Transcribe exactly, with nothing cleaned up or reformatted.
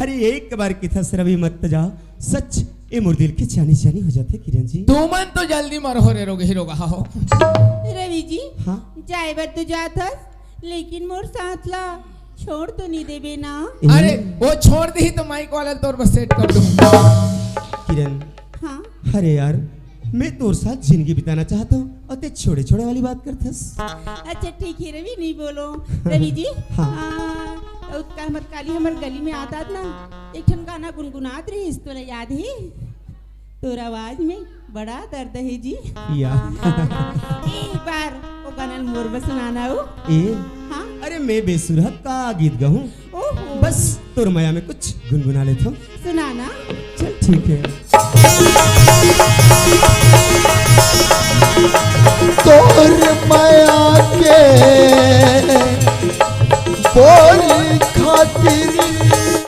अरे एक बार किथस रवि मत जा, सच ए मोर दिल के चानी चानी हो जाथे किरण जी। तुमन तो जल्दी मरहो रे रोगही रोगहा हो। रवि जी, हाँ। जाए बर तो जात हस, लेकिन मोर साथ ला छोड़ तो नहीं देबे ना। ए, अरे वो छोड़ दी तो माइक वाला तोर बस सेट कर दूं। किरण, हाँ। अरे यार, मैं तोर साथ जिंदगी बिताना चाहता हूँ और ते छोड़े छोड़े वाली बात करथस। अच्छा ठीक है रवि, नहीं बोलो। रवि जी, हाँ। आ, उसका हमर काली हमर गली में आता ना, एक ठन गाना गुनगुनात रहिस, तोला याद है? तोर आवाज में बड़ा दर्द है जी। या एक बार वो गाना मोर बर सुनाना हो। ए, हाँ। अरे मैं बेसुरा का गीत गाऊं? ओहो। बस तोर मया में कुछ गुनगुना लेता हूँ। सुनाना। चल ठीक है। तोर मया के बोल